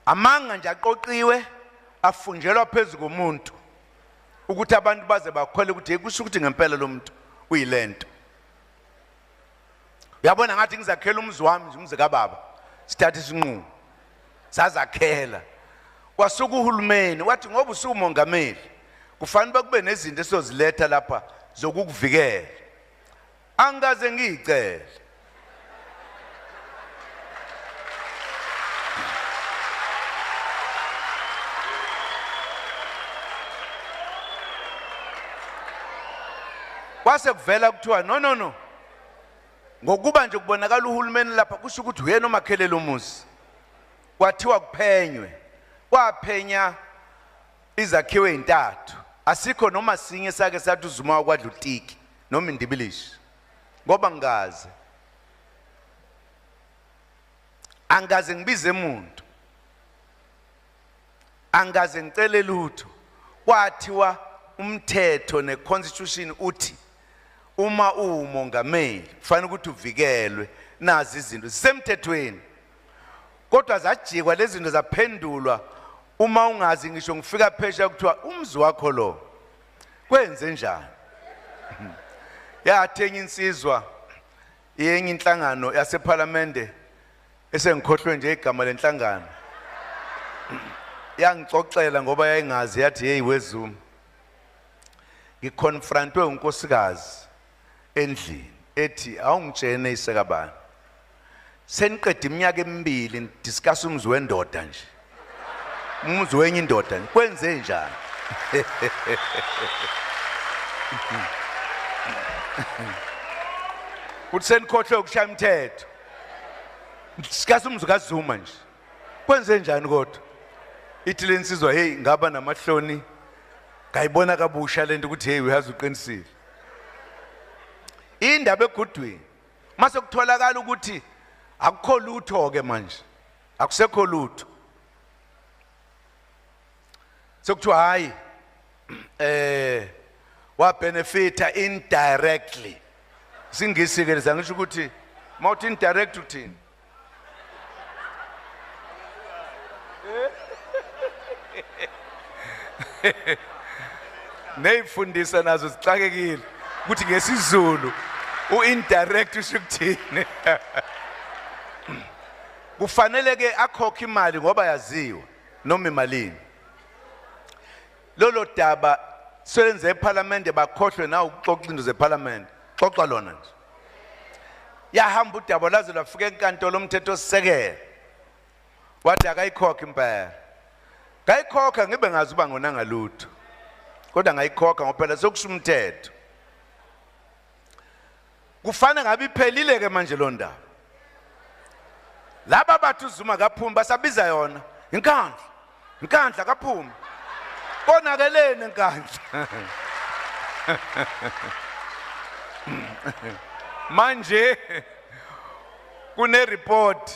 Amanga nje aqoqiwe afunjelwa phezu komuntu ukuthi abantu baze bakhole ukuthi kusho ukuthi ngempela lo muntu uyilento. Uyabona ngathi ngizakhela umuzi wami nje, umuzi kababa, sithatha isinqumo sazakhela. Kwasuka uhulumeni wathi ngoba usumongameli kufanele kube nezinto esizoziletha lapha zokukuvikela. Angikaze ngiyicele. Kwase kuvela kuthiwa no no no, ngokuba nje kubonakala uhulumeni lapha kusho ukuthi uyena omakhelele umuzi. Kwathiwa kuphenywe, kwaphenya izakhiwo ezintathu, asikho noma sinye sake sathi uZuma wakwadla utiki noma indibilishi, ngoba ngikaze angaze ngibize umuntu, angaze ngicele lutho. Kwathiwa umthetho neconstitution uthi uma uwumongameli kufanele ukuthi uvikelwe, nazi izinto zisemthethweni. Kodwa zajikwa lezi zinto zaphendulwa, uma ungazi ngisho ngifika phesheya kuthiwa umzi wakho lo kwenze njani. Yathenga insizwa yenye inhlangano yasePhalamende esengikhohlwe nje igama lenhlangano, yangixoxela ngoba yayingazi, yathi hey weZuma, ngiconfrontwe unkosikazi endlini ethi awungitshene isekabani, seniqeda iminyaka emibili discuss umzi wendoda nje, umuzi wenye indoda nje, kwenze njani? Uthi senikhohlwe ukushaya umthetho, discuss umuzi kaZuma nje, kwenze njani? Kodwa ithi lensizwa hey, ngaba namahloni ngayibona kabusha lento ukuthi hey uyazi uqinisile. Indaba egudwini mase kutholakala ukuthi akukho lutho ke manje, akusekho lutho, sekuthiwa hayi wa benefita indirectly. Singisi ke lesa, ngisho ukuthi mawuthi indirect uthini? Neyifundisa nazo zixakekile ukuthi ngesiZulu uindirect usho ukuthini. Kufanele ke akhokhe imali ngoba yaziwa noma imalini. Lolo daba selenze eParliament, bakhohlwe na ukuxoxa into zeParliament, xoxa lona nje. Yahamba udaba laze lwafika enkantolo umthetho osisekelo, wathi akayikhokhe impela. Ngayikhokha ngibe ngazi uba ngonanga lutho, kodwa ngayikhokha ngoba phela sokusho umthetho. Kufana ngabe iphelile ke manje lo ndaba. Laba bathi uZuma kaphumi basabiza yona inkandla, inkandla kaphumi, konakeleni inkandla. Manje kune report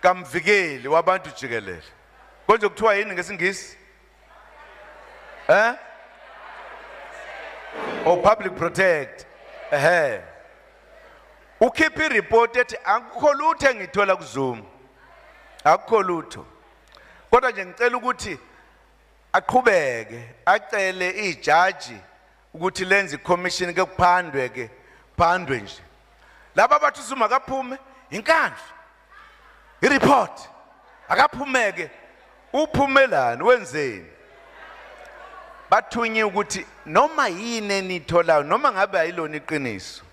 kamvikeli wabantu jikelele, konje kuthiwa yini ngesingisi? Oh, public protect. Ehhe, ukhipha ireport ethi akukho lutho engithola kuZuma, akukho lutho, kodwa nje ngicela ukuthi aqhubeke acele ijaji ukuthi lenze icommission ke kuphandwe ke phandwe nje. Laba bathi uZuma akaphume inkandla, ireport akaphumeke, uphumelani wenzeni? Bathunye ukuthi noma yini enitholayo noma ngabe ayilona iqiniso,